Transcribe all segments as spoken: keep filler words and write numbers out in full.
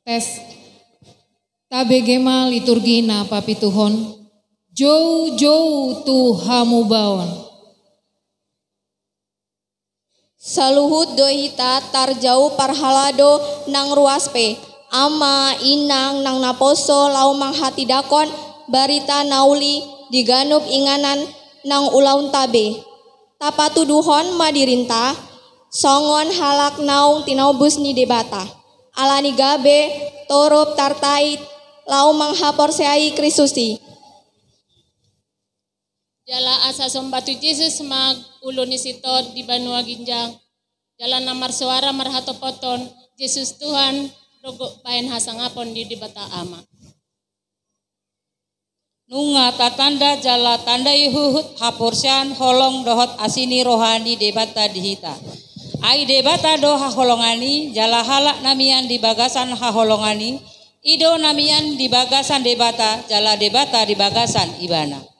Tes. Tabege ma liturgi na papituhon. Joujou tu hamubaon. Saluhut do hita tarjou parhalado nang ruas pe, ama, inang, nang naposo laho manghatindangkon barita na uli di ganup inganan nang ulaonta be. Tapatuduhon ma dirinta songon halak naung tinobus ni Debata, ala ni gabe torop tartait laho manghaporseai Kristus i. Jala asa somba tu Jesus ma ulu ni sintong di banua ginjang, jala na marsoara marhatopothon, Jesus Tuhan, dohot bahen hasangapon di Debata Ama. Nunga tatanda jala tandai huhut haporseaon holong dohot asi ni roha ni Debata di hita. Ai Debata do haholongan i, jala halak na mian di bagasan haholongan i, i do na mian di bagasan Debata, jala Debata di bagasan ibana.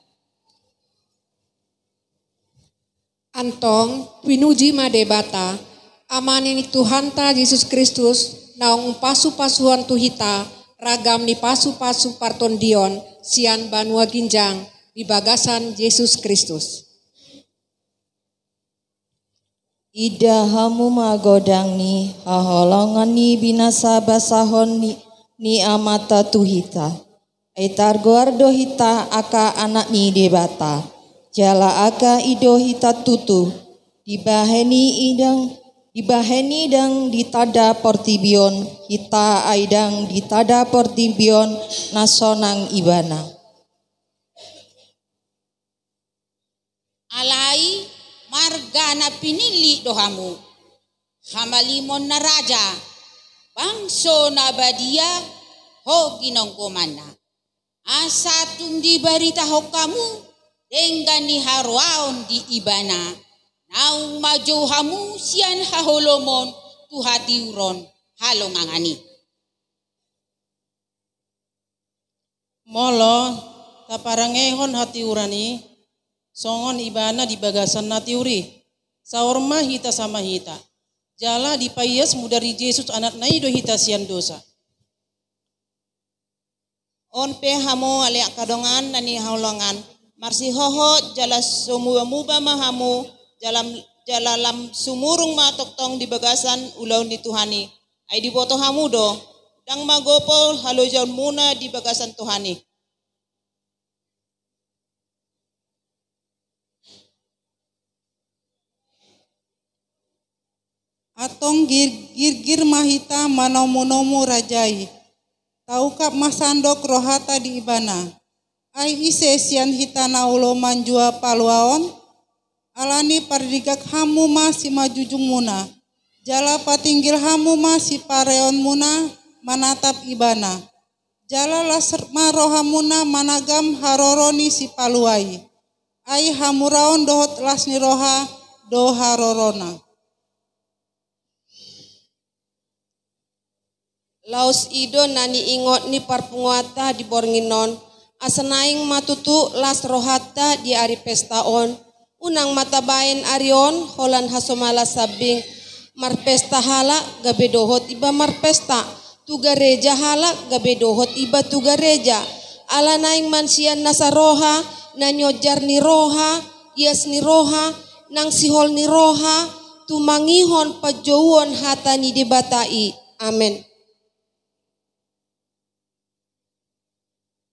Antong, pinuji ma Debata, Ama ni Tuhanta Jesus Kristus, naung pasupasuhon tu hita ragam ni pasupasu partondion sian banua ginjang di bagasan Jesus Kristus. Ida hamu ma godang ni haholongan ni binasabasahon ni, ni Amanta tu hita. Ai targoar do hita angka anak ni Debata, jala angka i do hita tutu, dibahen i ndang, dibahen i ndang ditanda portibi on hita, ai ndang ditanda portibi on na sonang ibana. Alai marga na pinillit do hamu, hamalimon na raja, bangso na badia, ho ginonggomanna. Asa tung dibaritahon hamu denggan ni haroaon di ibana, naung manjou hamu sian haholomon tu hatiuron halongangan i. Molo taparangehon hatiuron i, songon ibana di bagasan na tiur i, saor ma hita sama hita. Jala dipaias mudar ni Jesus anakna i do hita sian dosa. On pe hamu ale angka dongan na nihaholongan, marsihohot jala so mubamuba ma hamu, jala, jala lam sumurung ma tongtong di bagasan ulaon ni Tuhan i. Ai diboto hamu do, ndang magopo halojaonmuna di bagasan Tuhan i. Antong gir-, girgir ma hita manomunomu raja i. Taungkap ma sandok rohata di ibana. Ai ise sian hita na olo manjua paluaon? Alani i pardigak hamu ma simanjujungmuna. Jala patinggil hamu ma sipareonmuna manatap ibana. Jala las ma rohamuna managam haroro ni sipalua i. Ai hamuraon dohot las ni roha do harorona. Laos i do na niingot ni parpunguanta di borngin on, asa naeng ma tutu las rohanta di ari pesta on. Unang ma tabaen ari on holan hasomalan sambing. Marpesta halak gabe dohot iba marpesta, tu gareja halak gabe dohot iba tu gareja. Ala naeng ma sian nasa roha, na nionjar ni roha, ias ni roha, nang sihol ni roha, tumangihon panjouon hata ni Debata i. Amen.